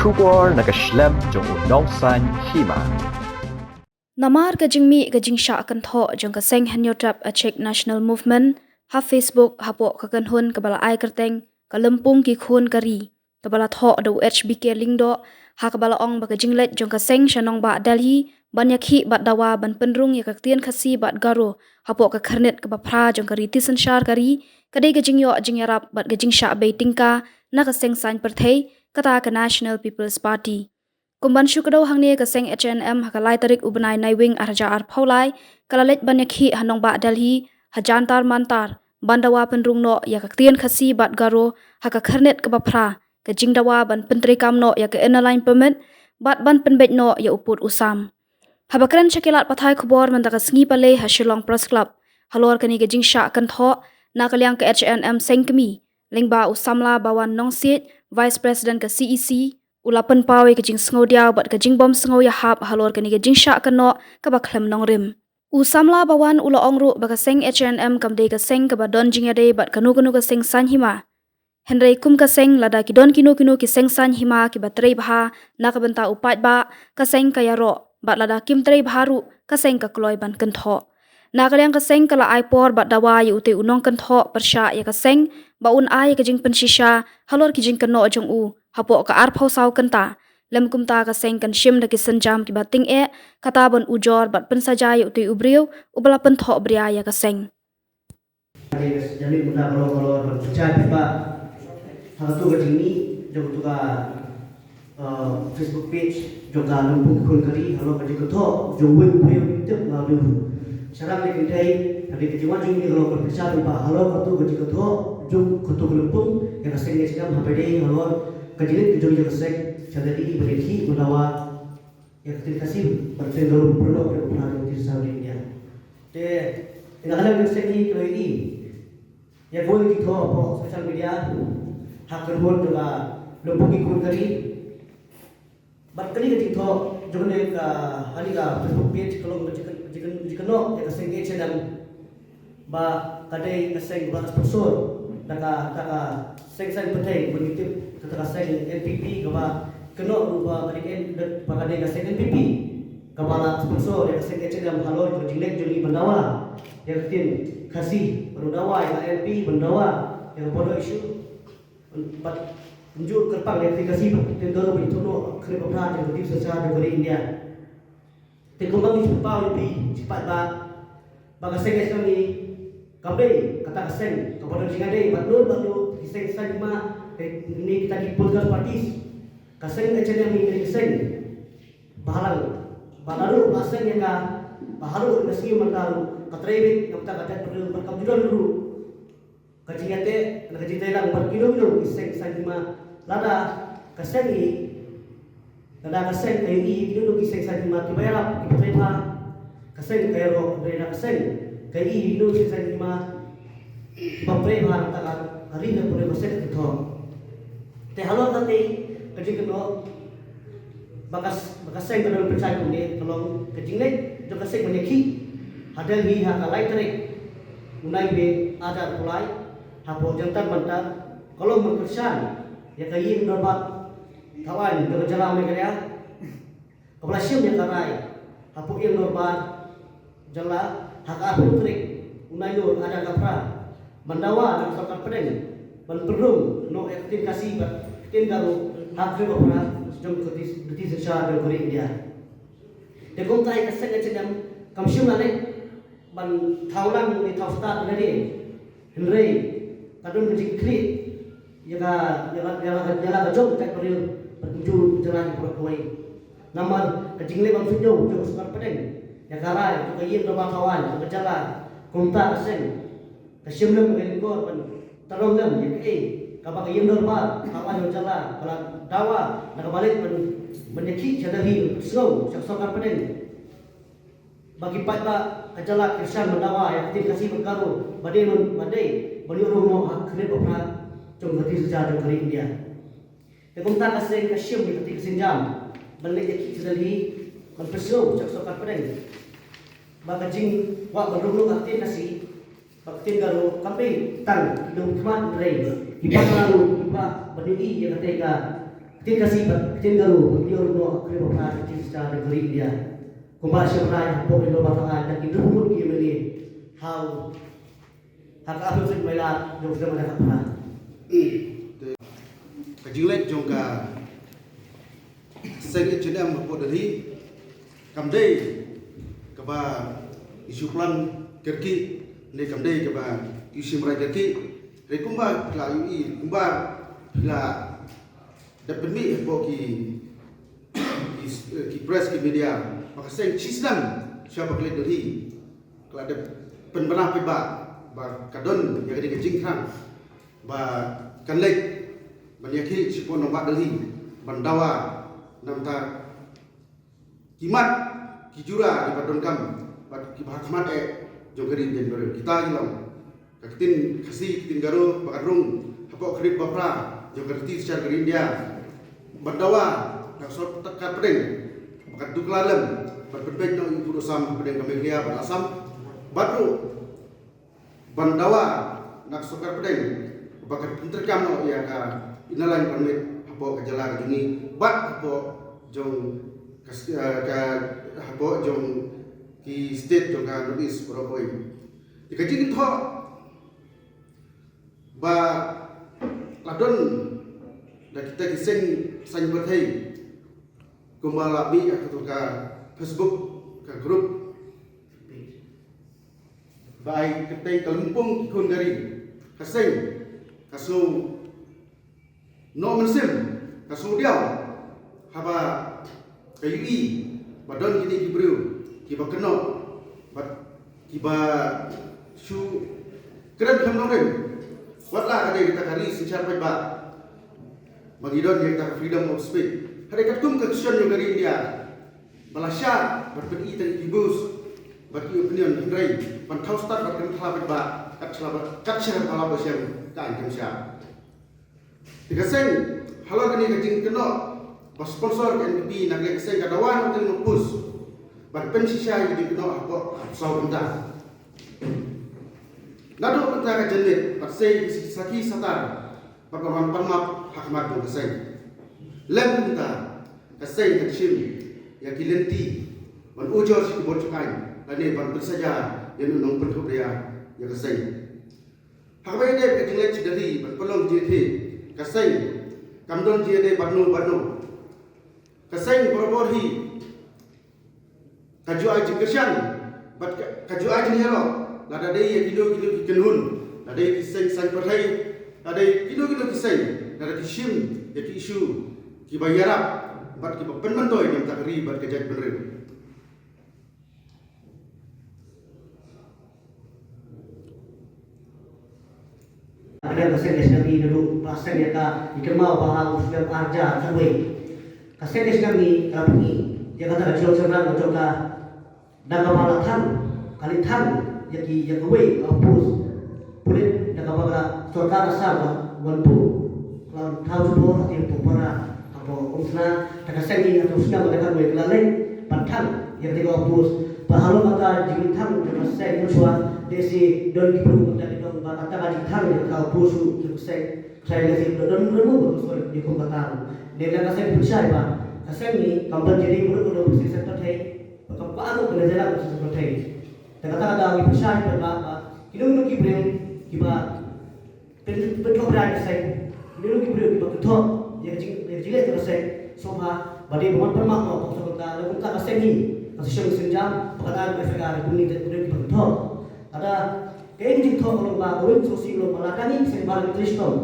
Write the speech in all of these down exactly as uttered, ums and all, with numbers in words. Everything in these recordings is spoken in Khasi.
Khubor na ka shlem jong u nongsan hima. Namar ka jingmih ka jingshah kynthoh jong ka seng Hynñiewtrep Achik National Movement ha Facebook hapoh ka kynhun kaba la ai kyrteng ka Lympung ki Khun ka Ri, kaba la thoh da u H B K Lyngdoh, ha kaba la ong ba ka jingleit jong ka seng sha nongbah Delhi ban ïakhih bad dawa ban pynrung ïa ka ktien Khasi bad Garo hapoh ka khyrnit kaba phra jong ka riti synshar ka ri, ka dei ka jingïoh jingïarap bad ka jingshah bei tyngka na ka seng saiñ pyrthei, kata ka National People's Party. Kum ban shu kdew hangne, ka seng H N M ha ka lai tarik u bnai Naiwieng ar hajar arphew lai ka la leit ban ïakhih ha nongbah Delhi ha Jantar Mantar ban dawa pynrung noh ïa ka ktien Khasi bad Garo ha ka khyrnit kaba phra, ka jingdawa ban pyntreikam noh ïa ka Inner Line Permit bad ban pynbeit noh ïa u pud u sam. Haba kren sha ki lad pathai khubor mynta ka sngi Palei ha Shillong Press Club halor kane ka jingshah kynthoh na ka liang ka H N M seng kmie, lyngba u samla Bawan Nongsiej, Vice President ka C E C, u la pynpaw ïa ka jingsngewdiaw bad ka jingbym sngewïahap halor kane ka jingshah kynnoh kaba khlem nongrim. U samla Bawan u la ong ruh ba ka seng H N M kam dei ka seng kaba don jingïadei bad kano kano ka seng saiñ hima. Hynrei kum ka seng, lada ki don kino kino ki seng saiñ hima kiba trei bha na ka bynta u paidbah, ka seng ka ïaroh, bad lada kim trei bha ruh, ka seng ka kloi ban kynthoh. Na ka liang ka seng ka la ai por bad dawa ïa utei u nongkynthoh pyrshah ïa ka seng ba un ai ïa ka jingpynshisha halor ki jingkynnoh jong u hapoh ka arphew saw kynta. Lym kumta, ka seng kan shim da ki sienjam kiba tyngeh, kata ban ujor bad pynsaja ïa utei u briew uba la pynthoh bria ïa ka seng. Jali mynta ka long halor ban pynjah pynbah ha katu ka jingmih jong katu ka, uh, Facebook page jong ka Lympung Khun ka Ri halor ka jingkynthoh jong uwei u briew tip na u. Shaphang ne kynthei, ha ka jingwan jong ngi halor ban pynjah pynbah halor katu ka jingkynthoh jong katu ka lympung ïa ka seng H N M, haba ïadei halor ka jingleit ka jong ka seng sha Delhi ban ïakhih ban dawa ïa ka ktien Khasi bad ka ktien Garo ban pynrung ïa ka pynrung ïa ka ktien Khasi ha India. Te, ïa ka liang ka seng hi ka la ïohi ïa kawei ka jingthoh hapoh social media ha ka kyrwood jong ka Lympung ki Khun ka Ri. Bad kane ka jingthoh jong kane ka, ha kane ka Facebook page ka long ka jingkyn-, jingkyn-, jingkynnoh ïa ka seng H N M ba ka dei ka seng ba la sponsor da ka, da ka seng saiñ pyrthei, ban ïatip kata ka seng N P P kaba kynnoh ruh ba ka dei, ba ka dei ka seng N P P kaba la sponsor ïa ka seng H N M halor ka jingleit jong ngi ban dawa ïa ka ktien Khasi, ban dawa ïa ka L P, ban dawa ïa ka border issue. Bad pynjur kyrpang ïa ka ktien Khasi bad ka ktien Garo ban ïathuh noh ha khyndiat ba phra jong ka riti synshar jong ka ri India. Te kumba ngi pynpaw ïa phi, phi paidbah, ba ka seng H N M kam dei kata ka seng kaba don jingïadei bad lum bad lum ki seng saiñ hima, eh, ne kita ki political parties. Ka seng H N M ka dei ka seng ba halang, ba naduh ba seng ïa ka, ba haduh ka sngi mynta ruh ka trei beit na ka bynta ka jaitbynriew bad kam ju don ruh ka jingïateh, ka jingïateh lang bad kino kino ki seng saiñ hima. Lada ka seng ngi, lada ka seng ka ïohi ïa kino kino ki seng saiñ hima kiba ïarap, kiba trei bha, ka seng ka ïaroh. Hynrei lada ka seng ka ïohi ïa kino ki seng saiñ hima kiba trei bha, nangta ka ri, ka pule ka seng ka thoh. Te halor kata ka jingkynnoh ba ka, ba ka seng ka don pynshai kumne, ka long ka jingleit jong ka seng ban ïakhih ha Delhi ha ka lai tarik u Naiwieng ar hajar arphew lai hapoh Jantar Mantar, ka long ban kyrshan ïa ka ïing dorbar thaw aiñ jong ka jylla Meghalaya, kaba la shim ïa ka rai hapoh ïing dorbar jylla ha ka arphew tarik u Nailur ar hajar arphew phra, ban dawa na ka sorkar pdeng ban pynrung noh ïa ka ktien Khasi bad ka ktien Garo ha ka khyndiat ba phra jong ka riti, riti synshar jong ka ri India. Te kumta ïa ka seng H N M kam shym la leit ban thaw lang ne thaw stad lade. Hynrei ka don ka jingkhlieh ïa ka, ïa ka, ïa ka, ïa ka jong ka jaitbynriew bad kumjuh ka jylla ki paralok kawei. Namar ka jingleh bymsuidñiew jong ka sorkar pdeng ïa ka rai jong ka ïing dorbar thaw aiñ jong ka jylla, kumta ka seng ka shim lem ka lyngkor ban tyrkhong lem ïa kaei kaba ka ïing dorbar thaw aiñ jong ka jylla ka la dawa na kaba leit ban, ban ïakhih sha Delhi, sngew sha ka sorkar pdeng ba ki paidbah ka jylla ki kyrshan ban dawa ïa ka ktien Khasi bad Garo ba dei ban, ba dei ban ïoh rung noh ha ka khyndiat ba phra jong ka riti synshar jong ka ri India. Te kumta ka seng ka shim ïa kata ka sienjam ban leit ïakhih sha Delhi ban pynsngew sha ka sorkar pdeng ba ka jingkwah ban rung noh ka ktien Khasi bad ka ktien Garo kam dei tang ki nongmihkhmat, hynrei kiba la ruh kiba, ban ïohi ïa kata ka Ktien Khasi bad ktien Garo, ktien Garo ruh ha kri bapra ka ktien sha ka ri India. Kumba sha brai hapoh Indo Bata ai na ki duk mut ki mene. Hau ha ka apel sik maila jong sdang da ka pra. Ka jingleit jong ka seng H N M hapoh Delhi kam dei kaba issue plan kerki ne kam dei kaba issue mrai kerki. Re kumba phi la ïohi kumba phi la dep pynmih hapoh ki ki, ki press ki media ba ka seng chi snem sha ba klet Delhi. Ka la dep pynbna paidbah ba ka don ïa ka dei ka jingthrang ba kan leit ban ïakhih shipor nongbah Delhi ban dawa namta ki mat ki jura kiba donkam bad kiba ha khmat eh jong ka ri India barim. Kita ki long ka ktien Khasi, ktien Garo ba ka rung hapoh ka ri bapra jong ka riti sha ka ri India ban dawa na ka sorkar pdeng ba ka dukla lem ban pynbeit noh ïa u Assam hapdeng ka Meghalaya bad Assam bad ruh ban dawa na ka sorkar pdeng ba kan pyntreikam noh ïa ka Inner Line Permit hapoh ka jylla ka jong ngi bad hapoh jong ka, ka hapoh jong ki state jong ka North East baroh kawei. Te ka jingthoh ba la don da kita ki seng saiñ pyrthei kumba la mih ha ka Facebook ka group ba ai kyrteng ka Lympung ki khun ka ri. Ka seng ka sngew noh mynsiem, ka sngew diaw haba ka ïohi ba don kine ki briew kiba kynnoh bad kiba shu kren khlem nongrim. Wat la ka dei kata ka ri synshar paidbah ba ngi don ïa kata ka freedom of speech. Hynrei katkum ka constitution jong ka ri India ba la shah ban pyni tang ki views bad ki opinion, hynrei ban thaw stad bad kynthla paidbah kat sha ba, kat sha ba la ba shem ka aiñ kam sha. Te ka seng halor kane ka jingkynnoh ba sponsor ka N P P na ka seng ka dawa na ka teng na post ban pynshisha ïa ka jingkynnoh hapoh ka saw kynta. Naduh mynta ka janmiet bad sei ki sakhi satar bad ban pan map ha khmat jong ka seng. Lem mynta ka seng ka shim ïa ki lynti ban ujor sha ki bor jong ka aiñ lane ban pynsaja ïa u nongpynthut ria ïa ka seng. Ha kaba ïadei ka jingleit sha Delhi ban pynlong jingïakhih ka seng kam don jingïadei bad no bad no. Ka seng barabor hi ka ju ai jingkyrshan bad ka, ka ju ai jingïaroh lada dei ïa kino kino ki kynhun, lada dei ki seng saiñ pyrthei, lada dei kino kino ki seng, lada ki shim ïa ki issue kiba ïarap bad kiba pynmyntoi na ka bynta ka ri bad ka jaitbynriew. Ka dei ka seng ka seng ngi naduh ba seng ïa ka i kynmaw ba ha u snem arhajar khatwei. Ka seng ka seng ngi ka la pyni ïa kata ka jingshynrang ka jong ka da kaba la thang ka la thang ïa ki ïa kawei ka post pulit da kaba ka sorkar Assam ka wan tu ka la thaw jubor ha ki para hapoh Umsna. Da ka seng ngi hato snem da kawei ka la leit ban thang ïa kata ka post. Ba halor kata jingthang jong ka seng mynshuwa te shi don ki briew mynta ki dong ba kata ka jingthang ïa ka post jong ka seng. Trai leh shi don don mo ba soi ïa kum kata. Dei na ka seng pynshai ba ka seng ngi kam don jingri briew ka dong pynshai sector thei. Ba kam ba anu kena jalan pynshai sector thei. Te kata kata ngi pynshai ba ba kino kino ki briew kiba Pyn, pynthok rai ka seng. Kino ki briew kiba kynthoh ïa ka jing, ïa ka jingleh ka seng. Sngewbha ba dei ban wan pynmap noh ka seng, ka seng hi. Ka seng seng jam ba ka dei ba ka seng ka kumne te briew kiba kynthoh. Lada kaei ka jingthoh ka long ba kawei ka seng ka long ba lada ngi seng ba ngi trei shitom.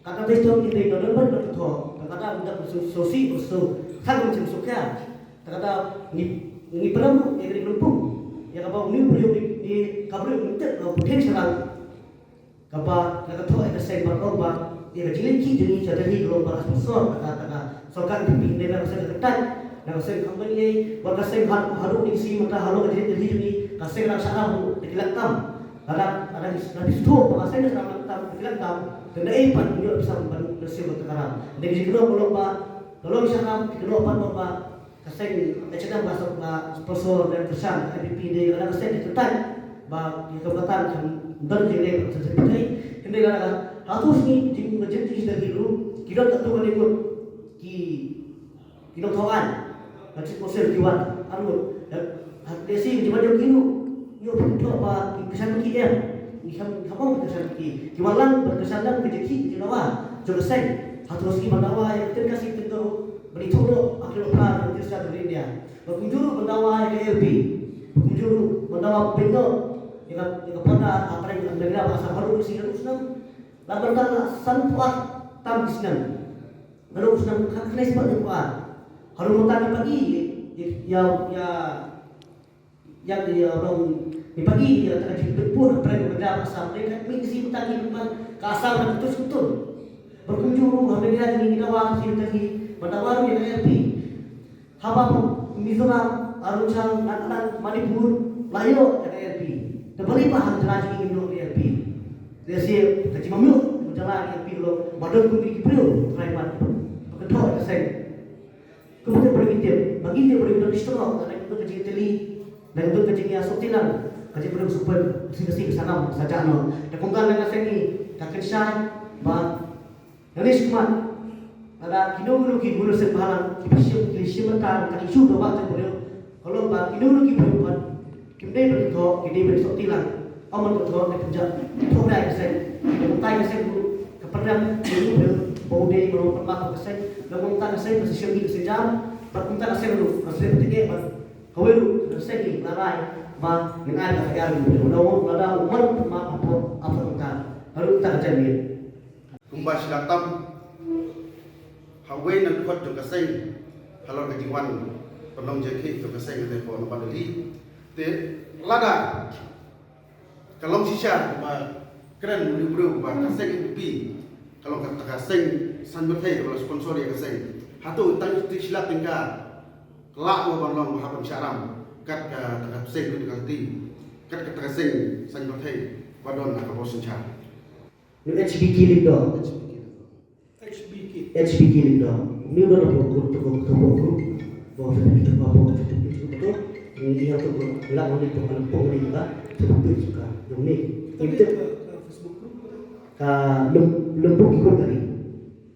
Kata trei shitom ngi dei don ban kynthoh. Kata mynta ka seng seng ka seng ka seng ka seng ka ngi ngi pynlong ïa ka dei ka lympung. Ïa kaba une u briew ngi ka briew ngi tek ka potential. Kaba na ka thoh ïa ka seng ba ong ba ïa ka jingleit ki jong ngi sha Delhi ka long ba la sponsor da ka, da ka sorkar N P P, ne na ka seng ka kyntait na ka seng company ei, ba ka seng ha, haduh ngi shu mynta halor ka jingleit Delhi jong ngi ka seng ka dang shah ram da ki lakh tam. Lada, lada ngi, lada ngi shu thoh ba ka seng ka shah ram da ki lakh tam, te naei pat ngi ïoh pisa ban, ban siew ban tang ka ram. Dei ka jingkynnoh ka long ba ka long shah ram, ka kynnoh pat ba Ka seng, eh, ka seng ba, ba sponsor da ka seng N P P dei ka seng ka kyntait ba ki ka katan kan don jingdei ba ka seng pynthei. Hynrei ka, ka hato sngi jing, jing, jing da ki ru ki don ka tu ka dei mut. ki ki nongthaw aiñ, ka Chief Council ki wan arngut. Lehse ki jingwan jong ki ruh, ïoh pynthok ba ki kyrshan ki em, ki kham kham ong ki kyrshan ki, ki wan lang ban kyrshan lang ka jingkhih ka jingdawa jong ka seng. Hato shisha ban dawa ïa ka ktien Khasi ktien Garo ban ithuh noh ha ki nongpra jong ka ktien Khasi jong ka India. Ba kumjuh ruh ban dawa ïa ka A L P, ba kumjuh ruh ban dawa pynnoh ïa ka ïa ka porda hapdeng ka Meghalaya bad Assam haduh shi haduh snem. Lada ban dawa sanphew tam ki snem. Harum snem khat khnai spah dei kwah. Harum mynta ngi pagi ïa ïa ïa ïa long ngi pagi ïa ta ka jingpynpur hapdeng ka Punjab Assam dei ka mih ka si mynta ngi pynpang ka Assam ka tush kutun. Ba kumjuh ruh ha Meghalaya ngi dawa ka si mynta ngi ba dawa ruh ïa ka A L P. Haba Mizoram, Arunachal, Nagaland, Manipur la ïoh ïa ka A L P. Te balei ba ha ka jylla jong ngi ngim ïoh ïa ka A L P? Lehse ka jingmam ïoh ka jylla ïa ka A L P ka long ba don kum kine ki briew trai ban kynthoh ïa ka seng. Kumta ba ngi tip, ba ngi tip ba ngi don strong, lada ka don ka jingtylli, lada ka don ka jingïasoh tilang, ka jingpynlong sngewsih ka seng ka sdang ka sa jah noh. Te kumta na ka seng ngi ka kynshai ba Nangne shakhmat, lada kino kino ki briew seng bhalang kiba shim, ki shim bynta ka issue ka wah ka briew, ka long ba kino kino ki briew pat kim dei ban thoh, ki dei ban soh tilang. Ym ban thoh, dei ban jah thoh dei ka seng, dei ban tai ka seng ruh, ka pynrem ki briew ba u dei ban wan pynbak ka seng. Dei ban tai ka seng ka shisha ka seng jam, bad ban tai ka seng ruh ka seng ka tike bad kawei ruh ka seng ki la rai ba ngin ai ka F I R ki briew. Lada u wan pynbak hapoh after ka, ka ruh ka jam ïa Kumba shi la tam ha wei na dkhot jong ka seng halor ka jingwan pynlong jingkhih jong ka seng hynrei ko na ba Delhi. Te lada ka long shisha ba kren u briew ba ka seng N P P ka long ka, ka seng saiñ pyrthei kaba la sponsor ïa ka seng. Hato tang shi lak tyngka ka lah ban long ba hap ban shah ram kat ka, ka seng ka, kat ka, ka seng saiñ pyrthei ba don ha ka bor synshar. Ngi H B K Lyngdoh. H B K Lyngdoh. Ngi don hapoh group, hapoh group. Ba hapoh group, hapoh group. Ngi ïa hapoh group. Ngi la ngi hapoh, hapoh ngi ka. Hapoh group ka. Jong ngi. Ngi tip. Ka lem, lem buh ki khun kari.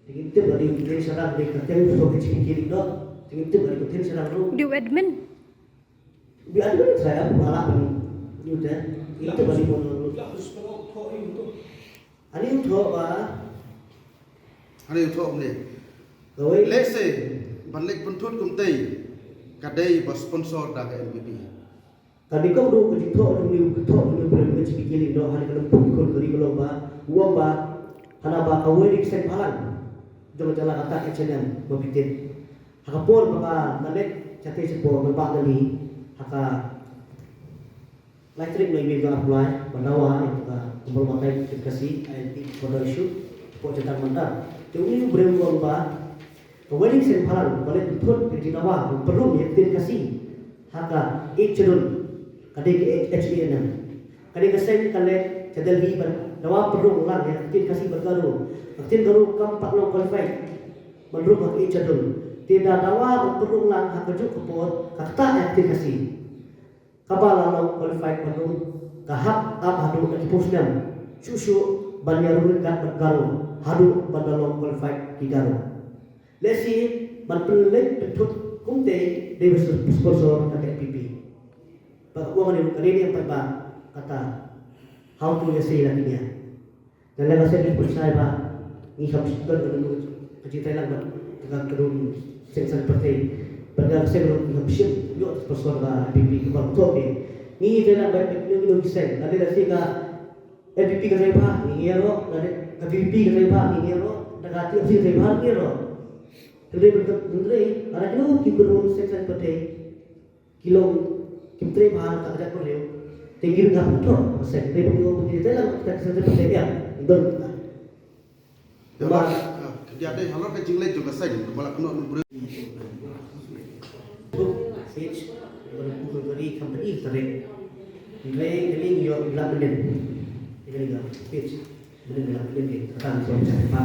Ngi tip ba dei, dei sharang dei ka teng hapoh H B K Lyngdoh. Ngi tip ba dei ka teng sharang ruh. Dei u admin. Bi admin saya pun ala pun. Ngi tip ba dei pun. Ani u thoh ba. Ani u thoh ne. Kawei. Lehse ban leit pynthut kumtei ka dei ba sponsor da ka N P P. Ka dei ka dei ka jingthoh jong u, ka thoh jong u briew ka jingkylli noh ha ka lempung ki khun ka ri ka long ba u ong ba hana ba kawei dei ka seng bhalang jong ka jylla kata ka H N M ba bitin. Ha ka por ba ka leit shatei shapoh ngan bah da li ha ka Lai tarik Naiwieng ka la pynlait ban dawa ïa ka Kynhun Batai ka ktien Khasi, I L P, border issue, hapoh Jantar Mantar. Te une u briew u ong ba ka wedding seng pharang ba leit pynthut ka jingdawa ban pynrung ïa ka ktien Khasi ha ka Eighth Schedule, ka dei ka H A N M. Ka dei ka seng ka leit sha Delhi ban dawa pynrung lang ïa ka ktien Khasi bad Garo. Ka ktien Garo kam pat long qualified ban rung ha ka Eighth Schedule. Te da dawa ban pynrung lang ha kajuh ka por ka ktah ïa ka ktien Khasi. Kaba la long qualified ban rung ka hap ap haduh da ki phew snem. Shuh shuh ban ïa rung ryngkat bad Garo haduh ban da long qualified ki Garo. Lehse ban pynleit pynthut kumtei dei ba sponsor na ka N P P. Ba ka ong ani ruh ka dei ne em paidbah kata. How to ïa sei la ki nia. Lada ka seng ngi pynshai ba ngi kham shim don ka jingtrei lang bad ka kyrduh seng saiñ pyrthei. Bad ka seng ruh ngi kham shim ïoh sponsor ka N P P kaba u thoh ke. Ngi trei lang bad ngi ngi seng lada ka seng ka N P P ka trei bha ngi ngi ïaroh, lada ka V P P ka trei bha ngi ngi ïaroh, lada ka T M C ka trei bha ngi ïaroh. Hynrei bad hynrei lada kino ki kyrduh seng saiñ pyrthei. Ki long kim trei bha na ka jaitbynriew. Te ngi ruh ngam thoh ba seng trei bynriew ba ngi trei lang ka seng trei bynriew ïa don ka. Te ba ka dia dei halor ka jingleh jong ka seng ba la kynnoh nongbriew. Page ba la pynrung ka ri company ka trei. Trei ka ri ngi ïoh la mynnin. Ïa ka ri ka page mynnin la mynnin ka tang so ka pa.